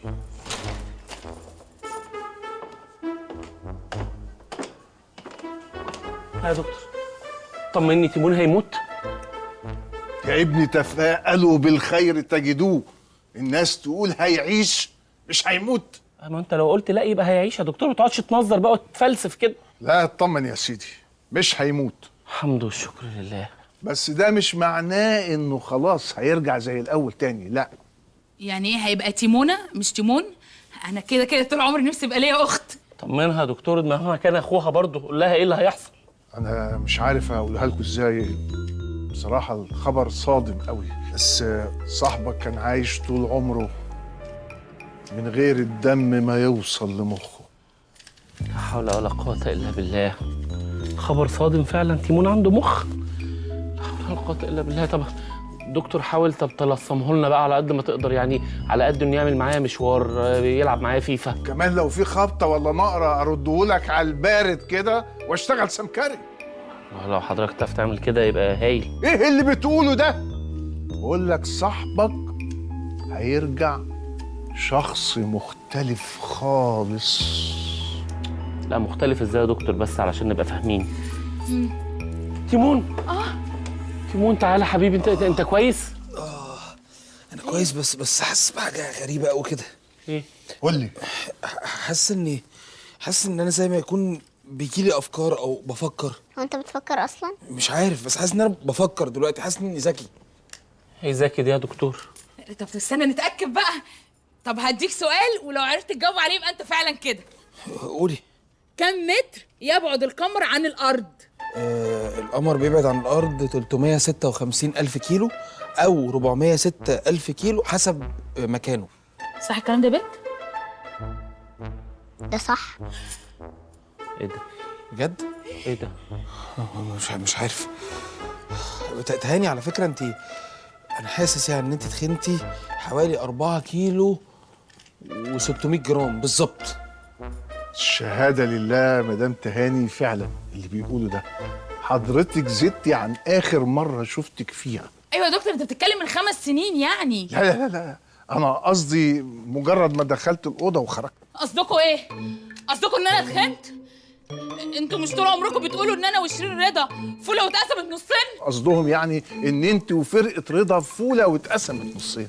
يا دكتور طمني، تيمون هيموت؟ يا ابني تفاءلوا بالخير تجدوه، الناس تقول هيعيش مش هيموت. ما انت لو قلت لا يبقى هيعيش يا دكتور، ما تقعدش تنظر بقى وتفلسف كده. لا اطمن يا سيدي، مش هيموت. الحمد والشكر لله. بس ده مش معناه انه خلاص هيرجع زي الاول تاني، لا. يعني ايه هيبقى تيمونه مش تيمون؟ انا كده كده طول عمري نفسي يبقى ليا اخت. طمنها يا دكتور، مهما كان اخوها برضه، قول لها ايه اللي هيحصل. انا مش عارف اقولها لكم ازاي بصراحة، الخبر صادم قوي، بس صاحبك كان عايش طول عمره من غير الدم ما يوصل لمخه. لا حول ولا قوة إلا بالله. خبر صادم فعلا، تيمون عنده مخ. لا حول ولا قوة إلا بالله. طب دكتور حاول طب تلصمه لنا بقى على قد ما تقدر، يعني على قد انه يعمل معايا مشوار، يلعب معايا فيفا. كمان لو في خبطة ولا نقرة أردهولك على البارد كده واشتغل سمكري. لو حضرتك تعرف تعمل كده يبقى هايل. ايه اللي بتقوله ده؟ بقول لك صاحبك هيرجع شخص مختلف خالص. لا مختلف ازاي يا دكتور؟ بس علشان نبقى فاهمين. تيمون. تيمون تعالى حبيبي، انت كويس؟ انا كويس، بس حاسس بحاجة غريبة قوي كده. ايه؟ قول لي. حاسس ان انا زي ما يكون بيجيلي افكار او بفكر. هو انت بتفكر اصلا؟ مش عارف، بس حاسس ان انا بفكر دلوقتي، حاسس اني ذكي. ايه ذكي دي يا دكتور؟ طب استنى نتاكد بقى. طب هديك سؤال ولو عرفت تجاوب عليه يبقى انت فعلا كده. قولي. كم متر يبعد القمر عن الارض؟ القمر بيبعد عن الارض 356 ألف كيلو او 406 ألف كيلو حسب مكانه. صح الكلام ده يا بت؟ ده صح. ايه ده؟ بجد؟ ايه ده؟ مش عارف. تهاني على فكرة انت، انا حاسس يعني ان انت تخنتي حوالي 4 كيلو و600 جرام بالظبط. الشهادة لله مدام تهاني، فعلا اللي بيقوله ده. حضرتك زدتي عن آخر مرة شفتك فيها. أيوة يا دكتور، أنت بتتكلم من 5 سنين يعني. لا لا لا، أنا قصدي مجرد ما دخلت الأوضة وخرجت. قصدكوا إيه؟ قصدكوا إن أنا اتخنت؟ أنتوا مش طول عمركم بتقولوا إن أنا وشيرين رضا فولة واتقسمت نصين؟ قصدهم يعني إن أنت وفرقة رضا فولة واتقسمت نصين.